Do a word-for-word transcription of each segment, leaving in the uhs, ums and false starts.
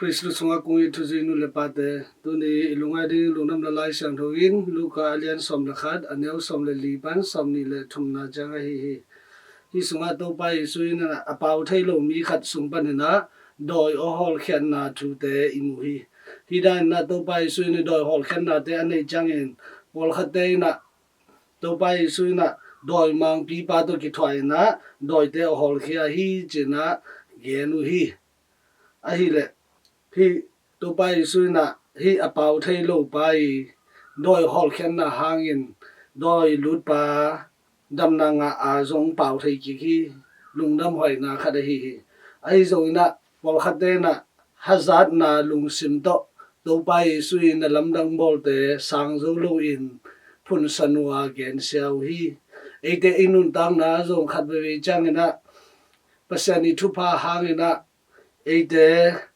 Khristu sungah kong it thuzui nu le pate, tuni i lungngai ding lungdamna Lai Siangtho in Luka a lian sawm le khat, a neu sawm le li pan sawm nih le thumna ciang ahi hi. Hih sungah Topa Jesu in a pau thei lo mi khat sung panin ah dawi aw hawlkhiatna thute i mu hi. Hih danin ah Topa Jesu in dawi hawlkhiatnate a neih ciangin pawlkhatte in ah Topa Jesu in ah dawimangpipa tawh kithuah in ah dawite aw hawlkhia hi ci-in ah gen uh hi. Ahileh hih Topa Jesu in ah hih a pau thei lo pa i dawi hawlkhiatna hangin dawi lutpa damna ngah a zong pau thei kik hi. Lungdam huaina khat ahi hi. Ahi zongin ah pawlkhatte in ah hazatna lungsim tawh Topa Jesu in a lamdang bawlte sang zo loin phunsan uh a gensia uh hi. Eite i nuntakna zong khat veivei ciangin ah Pasian i thupha hangin ah eite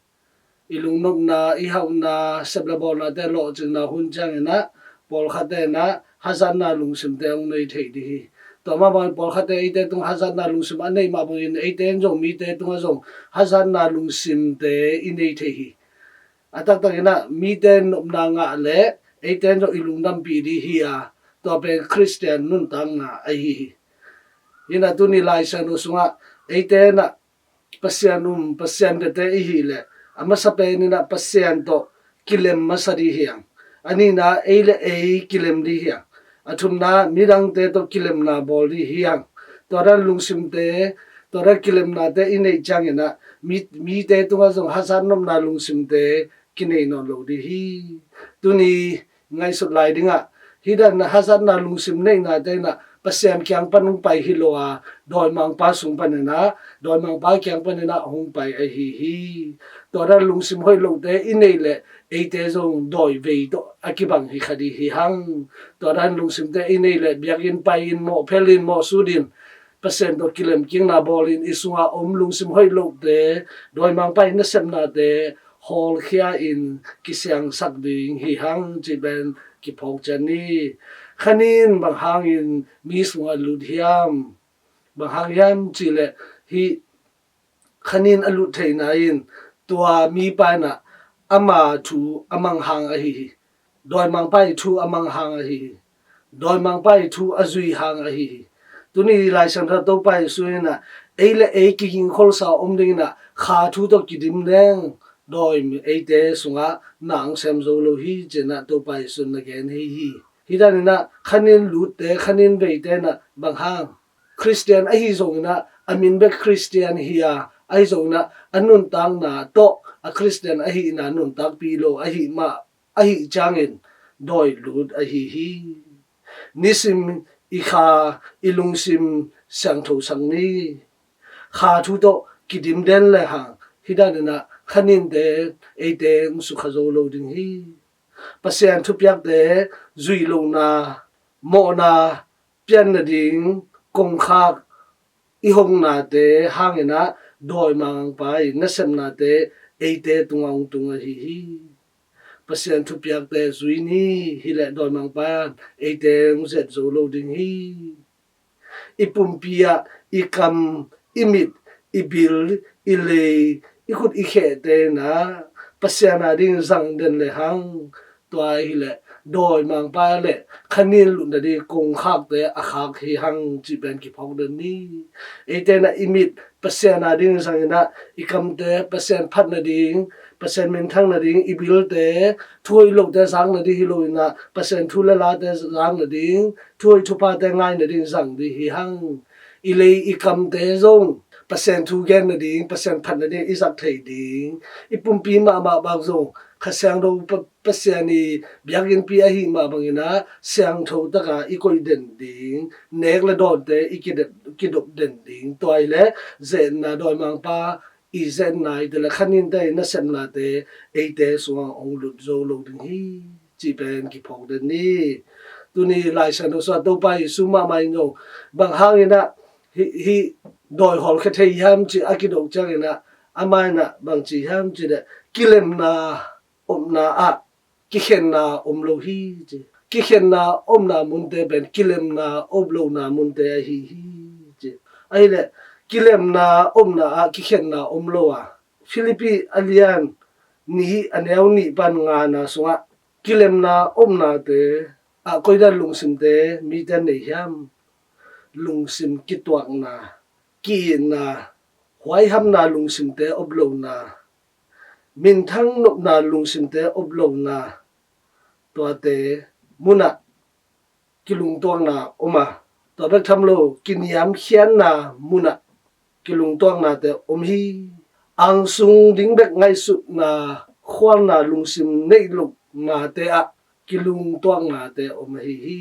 i lungnopna, i hauhna, sep le bawlnate lawhcingna hun ciangin ah pawlkhatte in ah hazatna lungsimte hong nei thei ding hi. Tua mah bangin pawlkhatte eite tung hazatna lungsim a neih mah bangin eite in zong mite tungah zong hazatna lungsimte i nei thei hi. A taktakin ah mite nopna ngah leh eite in zong i lungdampih ding hi a, tua pen Khristian nuntakna ahi hi. Hi in ah tuni Lai Siangtho sungah eite in ah Pasian um, Pasian biate i hih leh a masa pen in ah Pasian tawh kilem masa ding hi hang. A nihna ei le ei kilem ding hi hang. A thumna midangte tawh kilemna bawl ding hi hang. Tua dan lungsimte, tua dan kilemnate i neih ciangin ah mi, mite tungah zong hazat nopna lungsimte kinei nawn lo ding hi. Tuni ngaihsut lai dingah hih dan hazatna lungsim neihnate in ah Pasian kiang pan hong pai hi lo a, dawimangpa sung panin ah, dawimangpa kiang panin ah hong pai ahi hi. Tua dan lungsim hoih lote i neih leh eite zong dawi vei tawh a kibang hi kha ding hi hang. Tua dan lungsimte i neih leh biakinn pai-in, mawh phelin, mawh sutin, Pasian tawh kilemkikna bawlin i sungah om lungsim hoih lote, dawimangpa i nasepnate hawlkhia in kisiangsak ding hi hang cih pen kiphawk ciat ni. Khanin bang hangin mi sungah lut hiam? Bang hang hiam cih leh hih khanin a lut theihna in tua mipa in ah ama thu a mang hang ahi hi. Dawimangpa i thu a mang hang ahi hi. Dawimangpa i thu a zui hang ahi hi. Tuni Lai Siangtho Topa Jesu in ah ei le ei kigingkholsa om dingin ah kha thu tawh kidim leng dawi eite sungah na hong sem zo lo hi ci-in ah Topa Jesu in na gen hi hi. Hih danin ah khanin lutte, khanin veite in ah bang hang Khristian ahi zongin ah, a min bek Khristian hi a, ahi zongin ah a nuntakna tawh a Khristian ahihna nuntakpih lo ahih mah ahih ciangin dawi lut ahi hi. Nisim i kha i lungsim siangthosak ni. Kha thu tawh kidim den le hang hih danin ah khaninte eite hong sukha zo lo ding hi. Pasian thupiakte zuih lohna, mawhna pian nading kongkhak i hong nate hangin ah dawimangpa i nasepnate eite tungah hong tung ahi hi. Pasian thupiakte zui ni. Hi leh dawimangpa in eite hong zet zo lo ding hi. I pumpi ah i kam, i mit, i bil, i lei, i khut i khehte in ah Pasian a ding zang den le hang, tua hi leh dawimangpa le khanin lut nading kongkhakte a khak hi hang cih pen kiphawk den ni. Eite in ah i mit Pasian a ding zangin ah i kamte Pasian phat nading, Pasian minthang nading, i bilte thu hoih lote zak nading hi loin ah Pasian thu le late zak nading, thu hoih thuphate ngai nading zang ding hi hang. I lei i kamte zong Pasian thu gen nading, Pasian phat nading i zak thei ding. I pumpi mahmah bang zong Kha Siangtho Pa-, Pasian i biakinnpi ahih mah bangin ah siangtho taka i koih den ding, nek le dawnte i kidep, kidop den ding. Tua hi leh zetna dawimangpa i zetna i te le khaninte i nasepnate eite sungah hong lut zo lo ding hi cih pen kiphawk den ni. Tuni Lai Siangtho sungah Topa Jesu mahmah in zong bang hangin ah hih, hih dawi hawlkhia thei hiam cih a kidok ciangin ah amah in ah bang ci hiam cih leh kilemna omna ah kikhenna om lo hi ci. Kikhenna omna munte pen kilemna om lona munte ahi hi ci. Ahi leh kilemna omna ah kikhenna om lo a, Philippi a lian nih a neu nih pan ngana sungah kilemna omnate ah koidan lungsimte mite nei hiam? Lungsim kituakna, ki-itna, huaihamna lungsimte oplona, minthang nopna lungsimte oplona, tuate munah kilungtuakna om a, tua bek tham lo kiniamkhiatna munah kilungtuaknate om hi. Angsung ding bek ngaihsutna, khualna lungsim neih lohnate ah kilungtuaknate om ahi hi.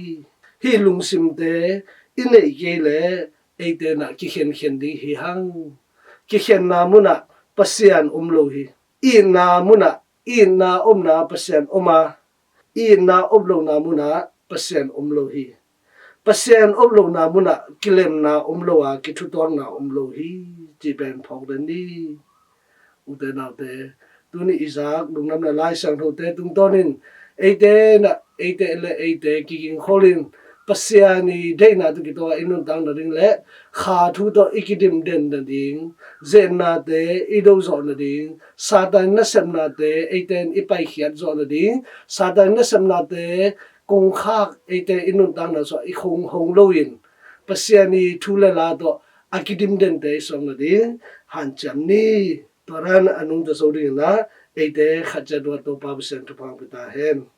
Hih lungsimte i neih kei leh eite nah kikhenkhen ding hi hang. Kikhenna munah Pasian om lo hi. Itna munah itna omna Pasian om a, itna oplona munah Pasian om lo hi. Pasian oplona munah kilemna om lo a, kithutuakna om lo hi. Cih pen phawk den ni. Ute naute, tuni i zak lungdamna Lai Siangthote tungtawnin eite nah eite le eite kigingkholin Pasian i deihna tawh kituak i nuntak nading le kha thu tawh i kidimden nading, zetnate i do zawh nading, Satan nasepnate eite in i paikhiat zawh nading, Satan nasepnate kongkhak eite i nuntakna sungah i khong hong loin Pasian i thu le la tawh a kidimdente i suak nading hanciam ni. Tua dan a nungta zo dingin ah eite khat ciat dua Topa Pasian thupha hong pia ta hen.